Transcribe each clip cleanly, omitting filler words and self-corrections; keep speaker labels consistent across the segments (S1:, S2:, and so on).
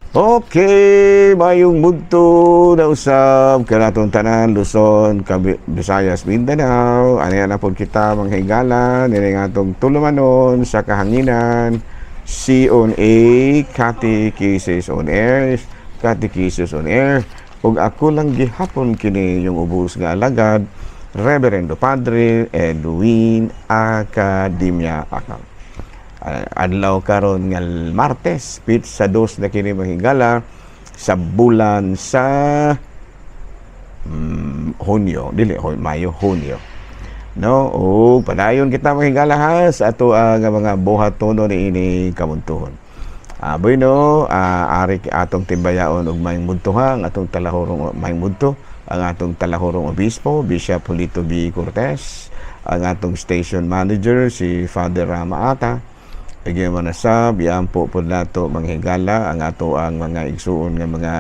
S1: Okay, mayong mudto na usab kanatong tanan, Luzon, Visayas, Mindanao. Ano na po kita, mga higala, nini nga atong tulumanon sa kahanginan, C on A, Catechesis on Air, Catechesis on Air. Ug ako lang gihapon kini yung ubos nga alagad, Reverendo Padre Edwin Academia Akang. Adlaw karon nga Martes, pitsa 2 na kini, mga higala, sa bulan sa Hunyo, dili Mayo, Hunyo, no? O padayon kita, mga higala, ha, sa ato ang mga buhatono ni ini kamuntuhon. Bueno, ari atong timbayaon og maayong mudto ha, ang atong talahurong, maayong mudto ang atong talahurong obispo, Bishop Julito B. Cortez, ang atong station manager, si Father Rama Ata. Nagyan man na sab, po nato, mga higala, ang ato ang mga igsuon nga mga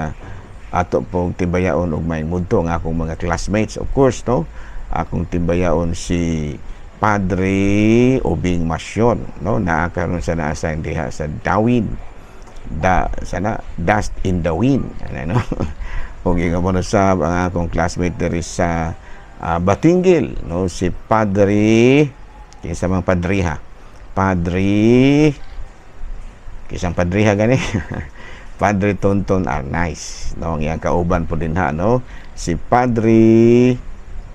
S1: ato pong timbayaon og maayong mudto, ang akong mga classmates, of course, no? Akong timbayaon si Padre Obing Masyon, no? Naa karon sa na-assign diha sa Dawin. Da sana Dust in the Wind, ano, no? Ug ingon mo na sab ang akong classmate diri sa Batinguil, no? Si Padre, kinsa mang padriha? Padre, kisang padriha gani? Padre Tonton Arnaiz, no? Ang iyang kauban po din ha, no? Si Padre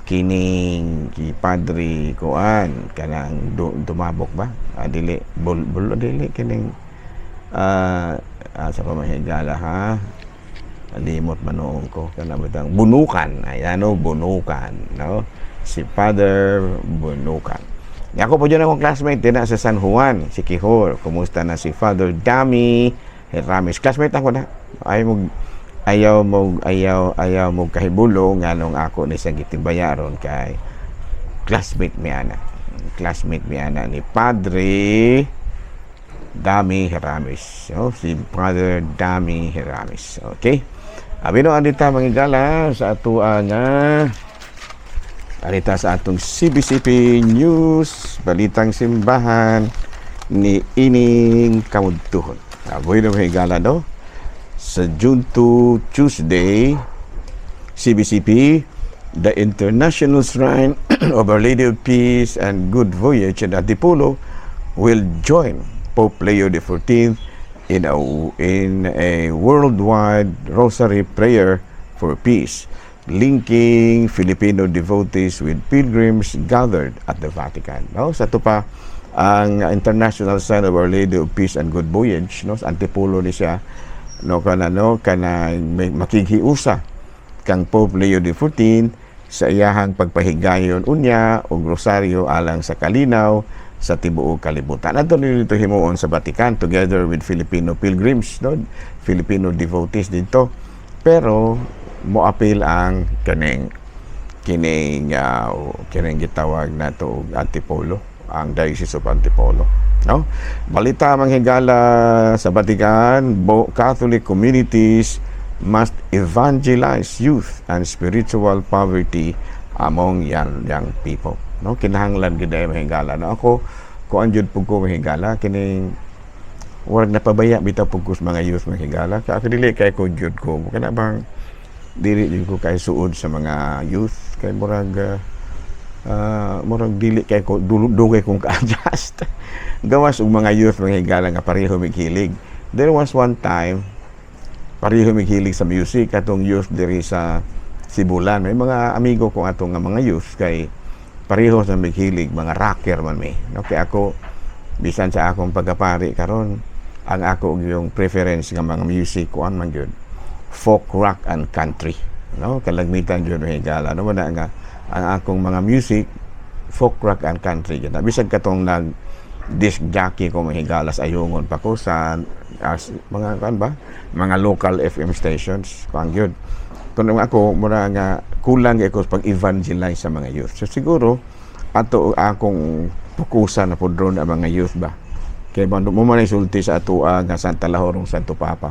S1: kining ki Padre kuan kanang dumabok ba? Dili bul, bul dili kining sa pamahigala ha, limot manoong ko kana bitang Bunukan ay ano, Bunukan, no? Si Father Bunukan. Ako po dyan akong classmate din na sa San Juan, si Kihor. Kumusta na si Father Dami Heramis? Classmate ako na. Ay mo ayaw mo ayaw ayaw mo kahibulo nganong ako ni sa gitimbayaron kay classmate mi ana. Classmate mi ana ni Padre Dami Heramis. So, si Father Dami Heramis. Okay? Abi no, andita, mga higala, sa atua nga arita sa atong CBCP News, Balitang Simbahan ni ining kamudtuhon. Aboy na, mga higala, no? Sa June 2, Tuesday, CBCP, the International Shrine of Our Lady of Peace and Good Voyage in Antipolo will join Pope Leo XIV in a worldwide rosary prayer for peace, linking Filipino devotees with pilgrims gathered at the Vatican. No? Sa ito pa, ang International Shrine of Our Lady of Peace and Good Voyage, no? Sa Antipolo ni siya, no, kana, no, kana may makighiusa kang Pope Leo XIV sa iyahang pagpahigayon unya og rosaryo alang sa kalinaw sa tibuok kalibutan. Adto nito himuon sa Vatican together with Filipino pilgrims, no? Filipino devotees dito. Pero moapil ang kaning kining kining gitawag nato og Antipolo, ang Diocese of Antipolo. No? Balita, mga higala, sa Vatican, Catholic communities must evangelize youth and spiritual poverty among young people. No? Kinahanglan gid ay, mga higala. No? Ako, kuan jud pug ko, mga higala, kining warag napabaya bitaw pug ko sa mga youth, mga higala. Kaya ako dili kay ko jud ko. Kana bang dili jud ko kay suod sa mga youth kay murag murag dili kay ko dugay kong ka-adjust. Gawas og mga youth, mga higala, nga pareho mig hilig. There was one time pareho mig hilig sa music atong youth diri sa Sibulan. May mga amigo ko atong nga mga youth kay pareho sa mig hilig, mga rocker man mi. No, kay ako bisan sa akong pagkapari karon, ang ako yung preference nga mga music kuan man gyud, folk rock and country, no? Kalagmitan gyud, mga higala, no? Wala nga ang akong mga music, folk rock and country gyud. Bisag katong nag disc jockey ko, mga higala, sa ayungon pa ko sa as, mga kan ba, mga local FM stations kuan gyud. Kun ako mura nga kulang kay ko sa pag-evangelize sa mga youth, so siguro ato akong pukusan na pud ron ang mga youth ba, kay ba mo man sulti sa atoa nga Santa Lahorong Santo Papa,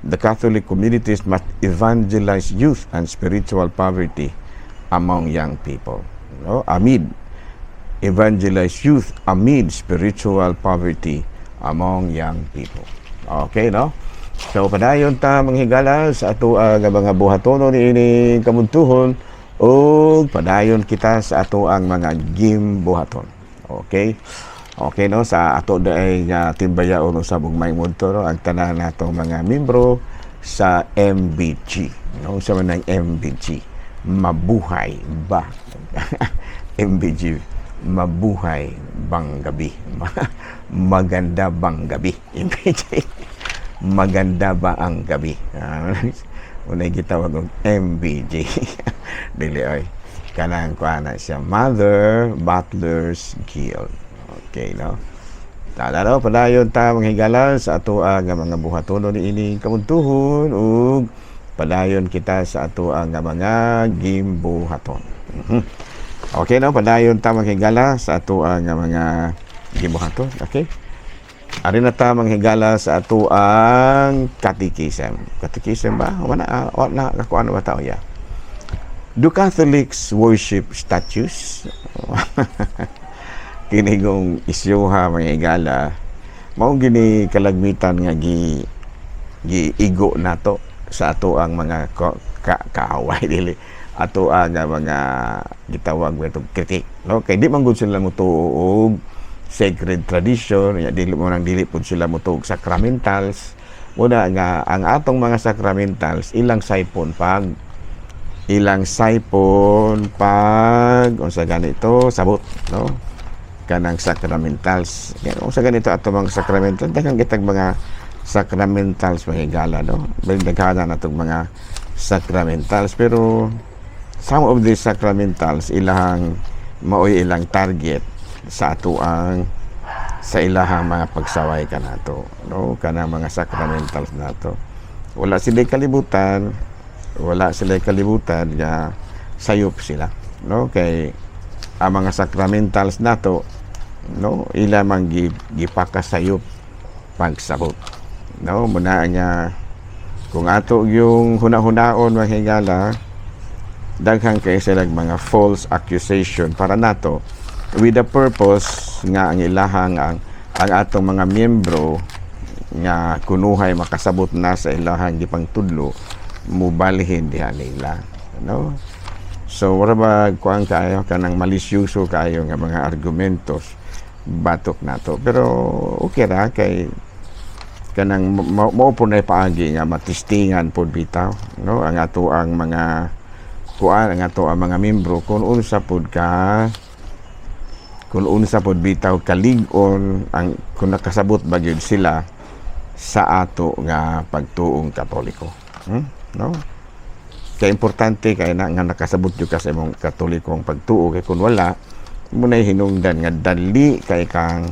S1: the Catholic communities must evangelize youth and spiritual poverty among young people, no? Amid evangelize youth amid spiritual poverty among young people. Okay, no? So padayon ta, manghigala, sa ato nga mga buhatono niini kamuntuhon ug padayon kita sa ato ang mga gimbuhaton. Okay? Okay, no, sa ato diay nga timbayaon sa ugmay mudto, no, ang tanan natong mga membro sa MBG. No, sa man ang MBG? Mabuhay ba? MBG, mabuhay bang gabi? Maganda bang gabi? MBG. Maganda ba ang gabi? Unay gitawag og MBG. Dili oy. Kanang kuan na siya, Mother Butlers Guild. Okay, no? Tala no, padayon ta, manghigala, sa ato ang mga buhatono niini kamuntuhon ug padayon kita sa ato ang mga gimbuhaton. Okay, no, padayon ta, manghigala, sa ato ang mga gimbuhaton. Okay? Ari na ta, manghigala, sa ato ang catechism. Catechism ba? Wala wala kakuan ba tao ya? Do Catholics worship statues? Kinigong isyuha, mga higala, mao gini kalagmitan nga gi giigo nato sa ato ang mga kaaway, dili, ato ang mga gitawag mo critic, no, kay di man gud sila motuo og sacred tradition ya, dili mo nang dili pud sila motuo og sacramentals. Muna nga ang atong mga sacramentals ilang saipon pag unsa ganito sabot, no, kanang sacramentals. Yan, unsa ganito ato mga sacramental, daghan kitag mga sacramentals, mga higala, no. Daghan na natong mga sacramentals, pero some of these sacramentals ilahang maoy ilang target sa ato ang sa ilahang mga pagsaway kanato, no, kanang mga sacramentals nato. Wala sila kalibutan nga sayop sila, no, kay ang mga sacramentals nato, no, ila man gipakasayop pagsabot, no. Muna nga kung ato yung huna-hunaon, mga higala, daghan kay sila mga false accusation para nato with the purpose nga ang ilahang ang atong mga miyembro nga kunuhay makasabot na sa ilahang gipangtudlo mubalhin diha nila, no. So wala ba kuan kaayo, kanang malisyoso kaayo nga mga argumentos batok nato, pero okay ra kay kanang mao po na paagi nga matistingan pod bitaw, no, ang ato ang mga kuan, ang ato ang mga membro kung unsa pod bitaw kalig-on ang kung nakasabot ba gyud sila sa ato nga pagtuong Katoliko. No, kay importante kay na nga nakasabot gyud ka sa imong Katolikong pagtuo, kay kung wala mo na hinungdan nga dali kay kang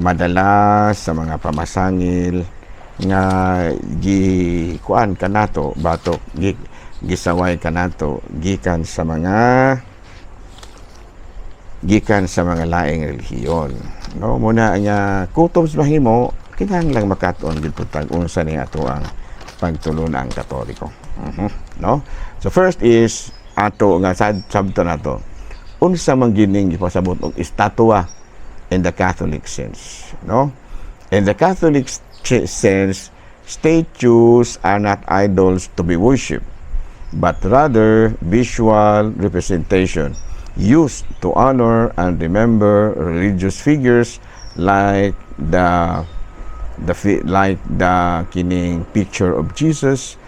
S1: madala sa mga pamasangil nga gi kuan kanato batok gi gisaway kanato gikan sa mga laing relihiyon, no. Muna nga kutob sa mahimo kinahanglang makatuon gyud pud tag unsa ni ato ang pagtulon-ang Katoliko. No, so first is ato nga sad sabto nato unsa man gining gipasabot og estatwa in the Catholic sense, no. In the Catholic sense, statues are not idols to be worshipped, but rather visual representation used to honor and remember religious figures like the kining picture of Jesus,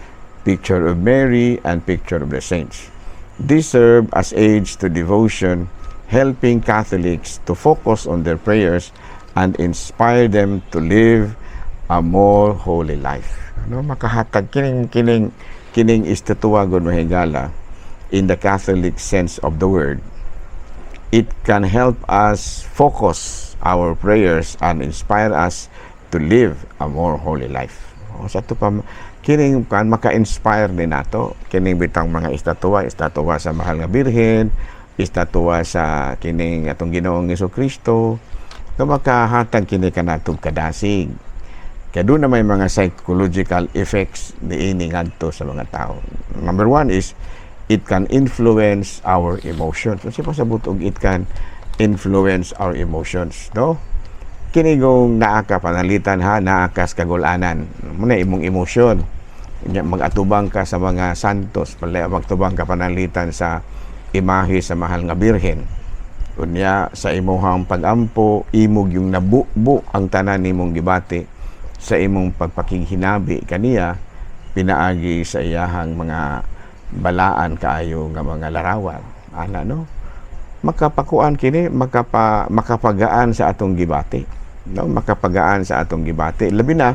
S1: picture of Mary, and picture of the saints. These serve as aids to devotion, helping Catholics to focus on their prayers and inspire them to live a more holy life. No, makahatag kining estatwa gud, mahigala, in the Catholic sense of the word. It can help us focus our prayers and inspire us to live a more holy life. O, sa ato pa kining kan maka-inspire din nato kining bitang mga estatwa, estatwa sa Mahal nga Birhen, estatwa sa kining atong Ginoong Kristo, nga makahatag kini kanatong kadasig. Kaya doon na may mga psychological effects niini ngadto sa mga tao. Number one is it can influence our emotions. Kasi pasabot og it can influence our emotions, no? Kini kung naa ka panalitan ha, naa ka sa kagulanan, muna imong emosyon. Nya mag-atubang ka sa mga santos, pala magtubang ka panalitan sa imahe sa Mahal nga Birhen. Unya sa imuhang pagampo, imong yung nabubo ang tanan nimong gibati sa imong pagpakighinabi kaniya pinaagi sa iyahang mga balaan kaayo nga mga larawan. Ana, no? Makapakuan kini, makapagaan sa atong gibati. No, makapagaan sa atong gibati. Labi na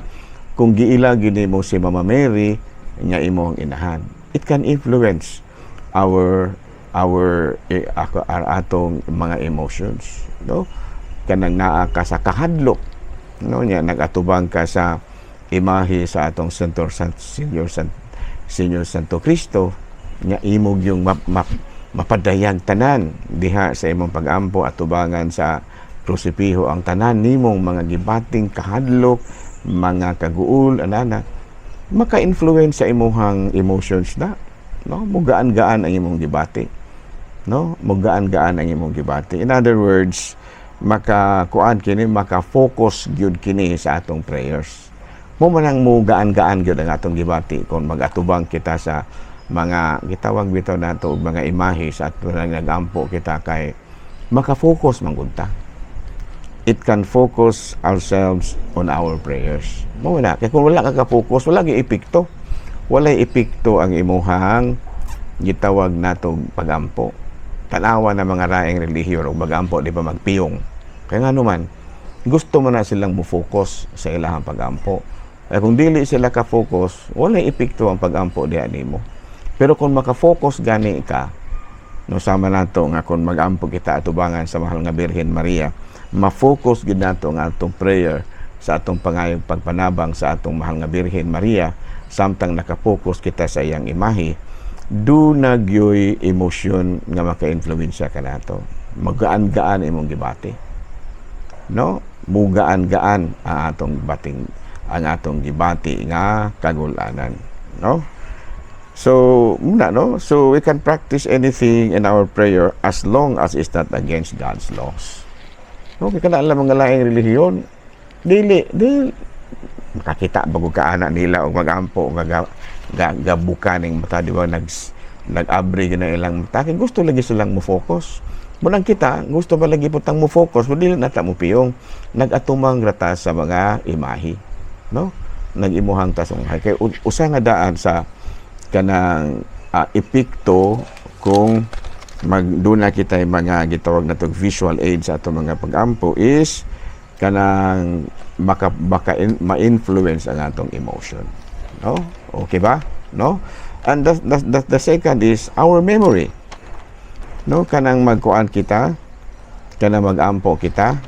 S1: kung giila gini mo si Mama Mary nga imong inahan. It can influence our eh, ako, our atong mga emotions, no? Kanang naa ka sa kahadlok, no, nya nagatubang ka sa imahe sa atong Santo San, Señor San, Señor Santo Cristo nga imong yung mapadayag tanan diha sa imong pagampo, atubangan sa krusipiho ang tanan nimong mga gibating kahadlok, mga kaguol, anana, maka-influence sa imuhang emotions na, no? Mugaan-gaan ang imong gibati, no? Mugaan-gaan ang imong gibati. In other words, maka kuan kini, maka-focus gyud kini sa atong prayers. Mo man ang mugaan-gaan gyud ang atong gibati kung mag-atubang kita sa mga gitawag bitaw nato og mga imahe sa ato nang nagampo kita, kay maka-focus man gud ta. It can focus ourselves on our prayers. Mo na kay kung wala ka ka-focus, wala gyud epekto. Walay epekto ang imuhang gitawag natong pagampo. Tanawa na mga raing relihiyon o magampo, di ba magpiyong? Kaya nga naman, gusto mo na silang mo-focus sa ilahang pagampo. Ay kung dili sila ka-focus, walay epekto ang pagampo diha nimo. Pero kung maka-focus gani ka, no, sama nato nga kung magampo kita atubangan sa Mahal nga Birhen Maria, ma-focus gid nato ang atong prayer sa atong pangayong pagpanabang sa atong Mahal nga Birhen Maria samtang nakapokus kita sa iyang imahe, duna gyoy emosyon nga maka-influensya kanato. Magaan-gaan imong gibati, no? Mugaan-gaan ang atong gibati nga kagulanan, no? So muna, no? So we can practice anything in our prayer as long as it's not against God's laws. Okay kana alam mga laing relihiyon, dili dili makakita bago ka ana nila og magampo nga gabuka ning mata, di ba? Nag-abri na ilang mata kay gusto lagi silang mo focus. Munang kita gusto ba lagi putang mo focus mo, dili na ta mo piyong nag-atumang rata sa mga imahi, no? Nag-imuhang tasunghay kay usa nga daan sa kanang epekto kung magduna kita mga gitawag na visual aids sa atong mga pagampo is kanang maka, maka ma-influence ang atong emotion, no? Okay ba, no? And the second is our memory, no? Kanang magkuan kita, kanang magampo kita,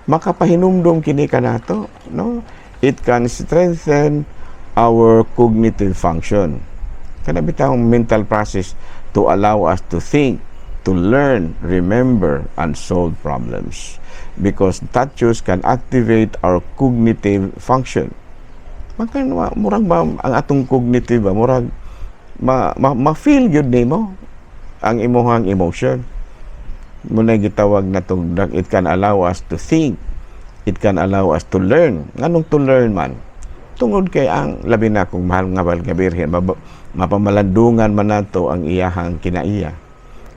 S1: makapahinumdum kini kanato, no? It can strengthen our cognitive function, kana bitawng mental process to allow us to think, to learn, remember and solve problems, because touches can activate our cognitive function. Makan murag ba ang atong cognitive ba, murag ma-feel gyud nimo ang imuhang emotion. Muna gitawag na tong it can allow us to think, it can allow us to learn. Nganong to learn man? Tungod kay ang labi na kung mahal nga mahal nga Birhen, mapamalandungan man nato ang iyahang kinaiya,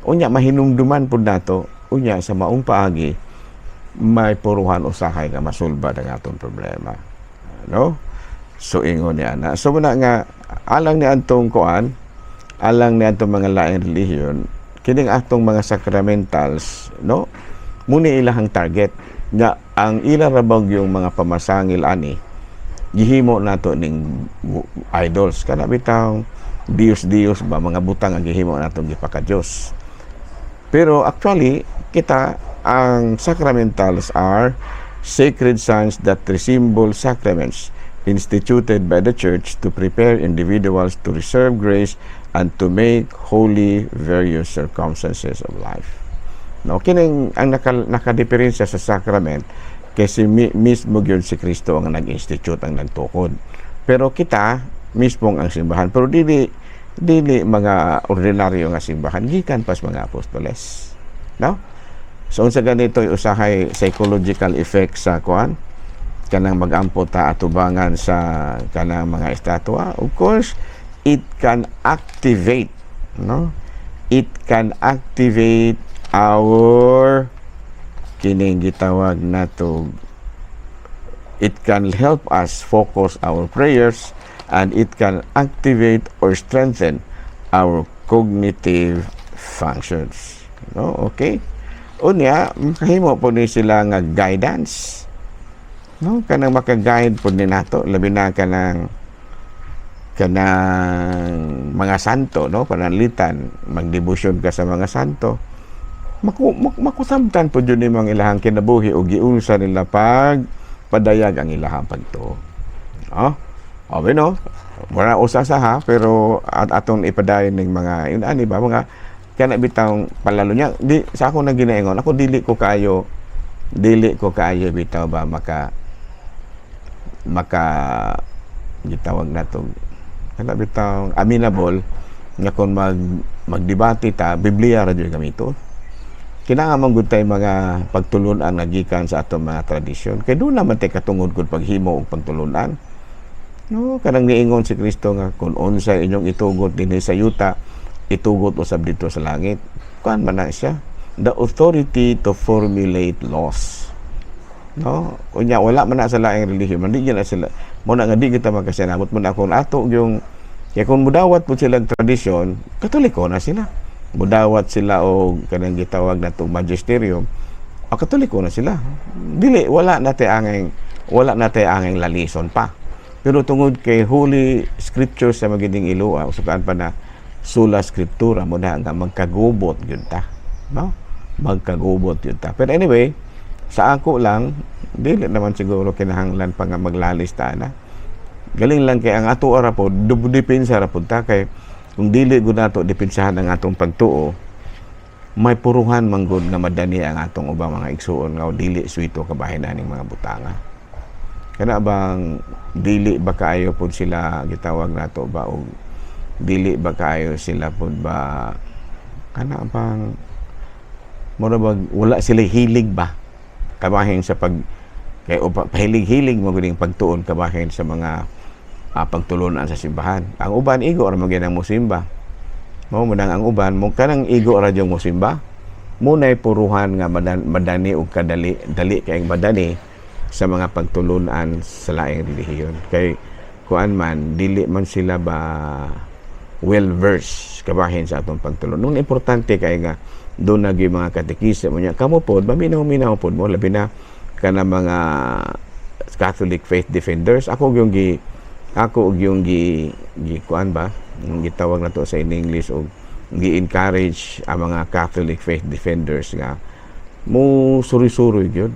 S1: unya mahinumduman pud nato, unya sa maong paagi may puruhan usahay nga masulbad ang atong problema, no? So ingon niya na, so muna nga alang ni antong kuan, alang ni antong mga laing relihiyon, kining atong mga sacramentals, no, muni ilahang target nga ang ila ra bang yung mga pamasangil ani gihimo nato ning idols, kana bitaw Diyos Diyos ba, mga butang ang gihimo nato gipaka Diyos. Pero actually kita, ang sacramentals are sacred signs that resemble sacraments instituted by the Church to prepare individuals to receive grace and to make holy various circumstances of life. No, kining ang nakadiferensya sa sacrament kasi mismo gyud si Kristo ang nag-institute, ang nagtukod. Pero kita mismo ang simbahan, pero dili dili mga ordinaryo nga simbahan, gikan pas mga apostoles. No? So unsa ganito, usahay psychological effect sa kuan, kanang magampo ta atubangan sa kanang mga estatwa? Of course, it can activate, no? It can activate our kining gitawag nato, it can help us focus our prayers and it can activate or strengthen our cognitive functions, no? Okay, unya makahimo po ni sila nga guidance, no? Kanang maka-guide po ni nato, labi na kanang mga santo, no? Pananglitan magdebosyon ka sa mga santo, makusamtan po jud nimo ang ilahang kinabuhi o giunsa nila pag padayag ang ilahang pagtuo, no? O no, wala usa sa ha, pero at atong ipadayon ning mga yun ani ba, mga kana bitang palalo niya. Di sa ako nang ginaingon, ako dili ko kaayo bitaw ba maka maka gitawag nato kana bitang amenable nga kung magdebate ta, Biblia ra jud gamiton. Kinahanglan man gud tay mga pagtulunan nga gikan sa atong mga tradisyon, kay doon naman tay katungod kung paghimo og pagtulunan, no? Kanang niingon si Kristo nga kung unsa inyong itugot dinhi sa yuta, itugot usab dito sa langit. Kuan man na siya, the authority to formulate laws, no? Unya wala man na sa laing relihiyon man, di na sila mo na nga di kita magkasinabot mo na kung ato yung kaya kung mudawat po silang tradisyon, Katoliko na sila. Mudawat sila og kanang gitawag natong magisterium, ah, Katoliko na sila. Dili, wala na tay angay lalison pa. Pero tungod kay Holy Scriptures sa magiging ilua, usakaan pa na sola scriptura mo na nga magkagubot gyud ta. No? Magkagubot gyud ta. Pero anyway, sa ako lang, dili naman siguro kinahanglan pa nga maglalis ta na. Galing lang kay ang ato ra po, depensa ra pud ta, kay kung dili gud nato depensahan ang atong pagtuo, may puruhan man gud nga madani ang atong ubang mga igsuon nga dili suwito kabahin aning mga butanga. Kana bang dili ba kaayo pud sila gitawag nato ba og dili ba kaayo sila pud ba kana bang mura bag wala sila hilig ba kabahin sa pag kay o pahilig-hilig mo gud pagtuon kabahin sa mga pagtulunan sa simbahan. Ang uban, igo ra man gyud ang musimba. Mao mo nang ang uban mo kanang igo ra yung musimba. Munay puruhan nga madani og kadali dali kay madani sa mga pagtulunan sa laing relihiyon. Kay kuan man, dili man sila ba well versed kabahin sa atong pagtulon. Nung importante kay nga doon na gyud mga katekisa mo niya. Kamo pod, maminaw-minaw pod mo, labi na kana mga Catholic faith defenders. Ako og yung gi, gi kuan ba, yung gitawag na to sa in English og gi-encourage ang mga Catholic faith defenders nga mo suri-suroy gyud,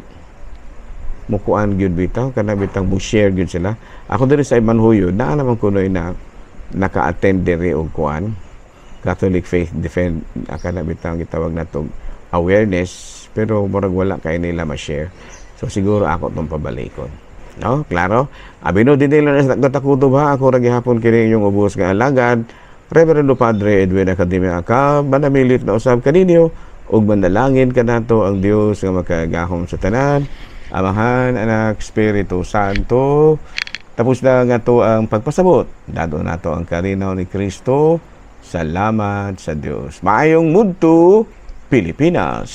S1: mo kuan gyud bitaw, kana bitang mo share gyud sila. Ako diri sa Imanhuyod, naa naman kunoy na naka-attend diri og kuan, Catholic faith defend, kana bitang gitawag nato awareness, pero murag wala kay nila ma-share. So siguro ako tong pabalikon, no? Klaro, abi no, dinhi lang sa katakutob ha. Ako ra gihapon kini inyong ubos nga alagad, Reverendo Padre Edwin Academia Acab, manamilit na usab kaninyo ug manalangin kanato ang Dios nga makagahom sa tanan, Amahan, Anak, Espiritu Santo. Tapos na nga to ang pagpasabot. Dado nato ang kalinaw ni Kristo. Salamat sa Dios. Maayong mudto, Pilipinas.